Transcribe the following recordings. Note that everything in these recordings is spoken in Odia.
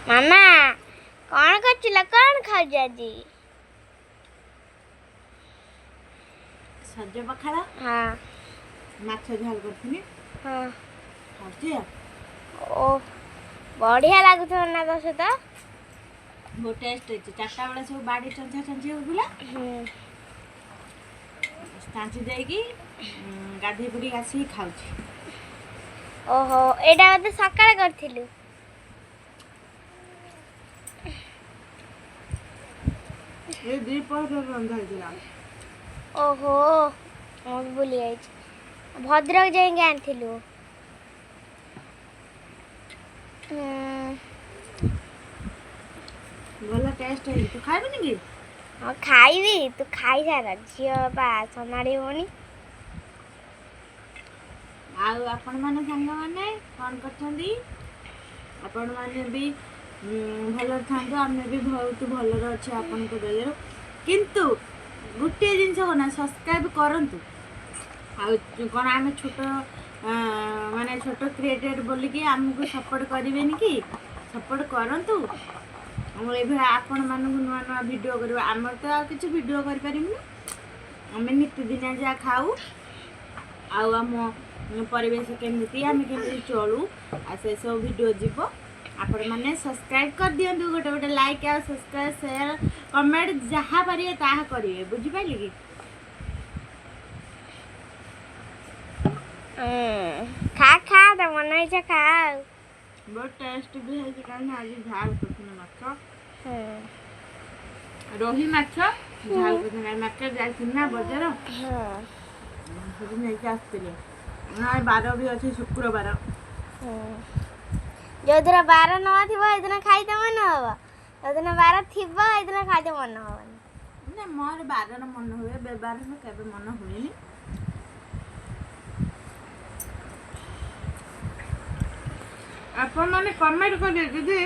ମାମା, କ'ଣ କରୁଥିଲ? କ'ଣ ଖାଉଛ ଆଜି? ସଜ ପଖାଳ। ମାଛ ଝାଲ କରିଥିଲି। ଖାଉଛି ଆଉ। ଓ, ବଢିଆ ଲାଗୁଥିବ ନା ତା ସହିତ? ବହୁତ ଟେଷ୍ଟ ହେଇଛି। 4ଟା ବେଳେ ସବୁ ବାଡ଼ି ଚଞ୍ଚା ଚଞ୍ଚି ହେଉଥିଲା। ଚାଞ୍ଚି ଦେଇକି ଗାଧେଇ ପଡ଼ି ଆସିକି ଖାଉଛି। ଓହୋ, ଏଇଟା ବୋଧେ ସକାଳେ କରିଥିଲୁ? ଏ ଦ୍ୱିପହରରେ ରନ୍ଧା ହେଇଥିଲା। ଓହୋ, ମୁଁ ଭୁଲି ଯାଇଛି। ଭଦ୍ରକ ଯାଇକି ଆଣିଥିଲୁ। ଭଲ ଟେଷ୍ଟ ହେଇଛି। ତୁ ଖାଇବୁନି କି? ହଁ, ଖାଇବି। ତୁ ଖାଇସାର, ଝିଅ ବା ସମ୍ଭାଳିବନି। ଆଉ ଆପଣମାନେ ସାଙ୍ଗମାନେ କ'ଣ କରୁଛନ୍ତି? ଆପଣମାନେ ବି ଭଲରେ ଥାନ୍ତୁ। ଆମେ ବି ବହୁତ ଭଲରେ ଅଛୁ ଆପଣଙ୍କ ଦୟାରୁ। କିନ୍ତୁ ଗୋଟିଏ ଜିନିଷ କ'ଣ ନା, ସବସ୍କ୍ରାଇବ୍ କରନ୍ତୁ। ଆଉ କ'ଣ ଆମେ ଛୋଟ ମାନେ ଛୋଟ କ୍ରିଏଟର୍ ବୋଲିକି ଆମକୁ ସପୋର୍ଟ କରିବେନି କି? ସପୋର୍ଟ କରନ୍ତୁ। ଆମର ଏଇଭଳିଆ ଆପଣମାନଙ୍କୁ ନୂଆ ନୂଆ ଭିଡ଼ିଓ କରିବୁ। ଆମର ତ ଆଉ କିଛି ଭିଡ଼ିଓ କରିପାରିବୁନି। ଆମେ ନିତିଦିନିଆ ଯାହା ଖାଉ ଆଉ ଆମ ପରିବେଶ କେମିତି, ଆମେ କେମିତି ଚଳୁ, ଆଉ ସେସବୁ ଭିଡ଼ିଓ ଯିବ। ଆପଣମାନେ ସବସ୍କ୍ରାଇବ୍ କରିଦିଅନ୍ତୁ, ଗୋଟେ ଗୋଟେ ଲାଇକ୍ ଆଉ ସବସ୍କ୍ରାଇବ୍, ସେୟାର, କମେଣ୍ଟ, ଯାହା ପାରିବେ ତାହା କରିବେ। ବୁଝିପାରିଲେ କି? ଖା ଖା, ତ ମନ ଇଚ୍ଛା ଖା ଆଉ। ବହୁତ ଟେଷ୍ଟ ବି ହେଇଛି, କାହିଁକି ଆଜି ଝାଲ କରିଥିଲି ମାଛ। ରୋହି ମାଛ ଝାଲ କରିଥିଲି। ମାର୍କେଟ ଯାଇଥିଲି ନା ବଜାର, ସେଠି ନେଇକି ଆସିଥିଲେ। ନା, ବାର ବି ଅଛି, ଶୁକ୍ରବାର। ଯୋଉଦିନ ବାର ନଥିବ ସେଦିନ ଖାଇତେ ମନ ହବ, ଯୋଉଦିନ ବାର ଥିବ ସେଦିନ ଖାଇତେ ମନ ହବନି। ନା, ମୋର ବାରର ମନ ହୁଏ, ବେବାରରେ କେବେ ମନ ହୁଏନି। ଆପଣମାନେ କମେଣ୍ଟ କରିବେ, ଯଦି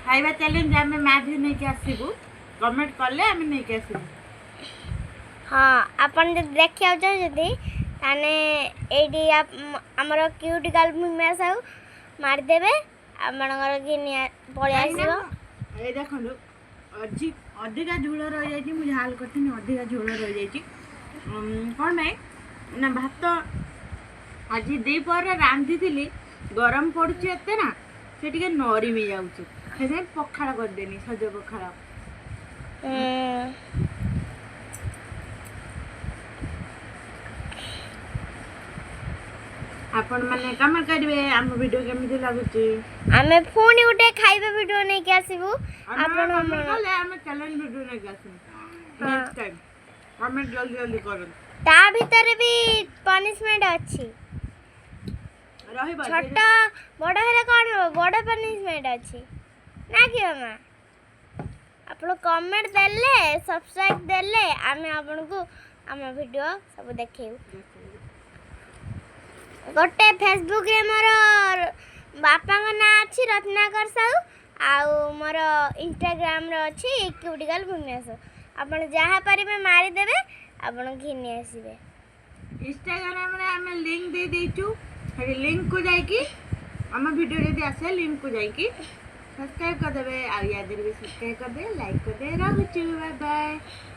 ଖାଇବା ଚ୍ୟାଲେଞ୍ଜ ଆମେ ମା ଝିଅ ନେଇକି ଆସିବୁ, କମେଣ୍ଟ କଲେ ଆମେ ନେଇକି ଆସିବୁ। ହଁ, ଆପଣ ଯଦି ଦେଖିବାକୁ ଚାହୁଁଛନ୍ତି, ତାହେଲେ ଏଇଠି ଆମର କ୍ୟୁଟ୍ ଗାର୍ଲ ଭୂମିଆ ସାହୁ ମାରିଦେବେ, ଆପଣଙ୍କର ଘିନି ପଳେଇ ଆସିବ। ଏଇ ଦେଖନ୍ତୁ, ଅଧିକା ଝୋଳ ରହିଯାଇଛି। ମୁଁ ଝାଲ କରିଥିଲି, ଅଧିକା ଝୋଳ ରହିଯାଇଛି। କ'ଣ ପାଇଁ ନା, ଭାତ ଆଜି ଦ୍ୱିପହରେ ରାନ୍ଧିଥିଲି, ଗରମ ପଡ଼ୁଛି ଏତେ ନା, ସେ ଟିକେ ନରିମି ଯାଉଛି। ସେଥିପାଇଁ ପଖାଳ କରିଦେନି, ସଜ ପଖାଳ। ଆପଣମାନେ କମେଣ୍ଟ କରିବେ ଆମ ଭିଡ଼ିଓ କେମିତି ଲାଗୁଛି। ଆମେ ପୁଣି ଗୋଟେ ଖାଇବା ଭିଡ଼ିଓ ନେଇକି ଆସିବୁ। ଆପଣ ଆପଣ କମେଣ୍ଟ କଲେ ଆମେ ଚ୍ୟାଲେଞ୍ଜ ଭିଡ଼ିଓ ନେଇକି ଆସିବୁ ନେକ୍ସଟ ଟାଇମ୍। କମେଣ୍ଟ ଜଲ୍ଦି ଜଲ୍ଦି କରନ୍ତୁ। ତା ଭିତରେ ବି ପନିଶମେଣ୍ଟ ଅଛି। ରହିବ। ଛୋଟ ବଡ଼ ହେଲେ କ'ଣ ହବ, ବଡ଼ ପନିଶମେଣ୍ଟ ଅଛି ନା କି ମାମା? ଆପଣ କମେଣ୍ଟ ଦେଲେ, ସବସ୍କ୍ରାଇବ୍ ଦେଲେ ଆମେ ଆପଣଙ୍କୁ ଆମ ଭିଡ଼ିଓ ସବୁ ଦେଖେଇବୁ। ଗୋଟେ ଫେସବୁକ୍ରେ ମୋର ବାପାଙ୍କ ନାଁ ଅଛି ରତ୍ନାକର ସାହୁ, ଆଉ ମୋର ଇନଷ୍ଟାଗ୍ରାମରେ ଅଛି କ୍ୟୁଟିକାଲ ଭୂମିଆ ସାହୁ। ଆପଣ ଯାହା ପାରିବେ ମାରିଦେବେ, ଆପଣ ଘିନି ଆସିବେ। ଇନଷ୍ଟାଗ୍ରାମରେ ଆମେ ଲିଙ୍କ ଦେଇ ଦେଇଛୁ। ସେଠି ଲିଙ୍କକୁ ଯାଇକି ଆମ ଭିଡ଼ିଓ ଯଦି ଆସେ, ଲିଙ୍କକୁ ଯାଇକି ସବସ୍କ୍ରାଇବ୍ କରିଦେବେ। ଆଉ ୟା ଦେହରେ ବି ସବସ୍କ୍ରାଇବ୍ କରିଦେବେ, ଲାଇକ୍ କରିଦେବେ। ରହୁଛୁ, ବାଏ ବାଏ।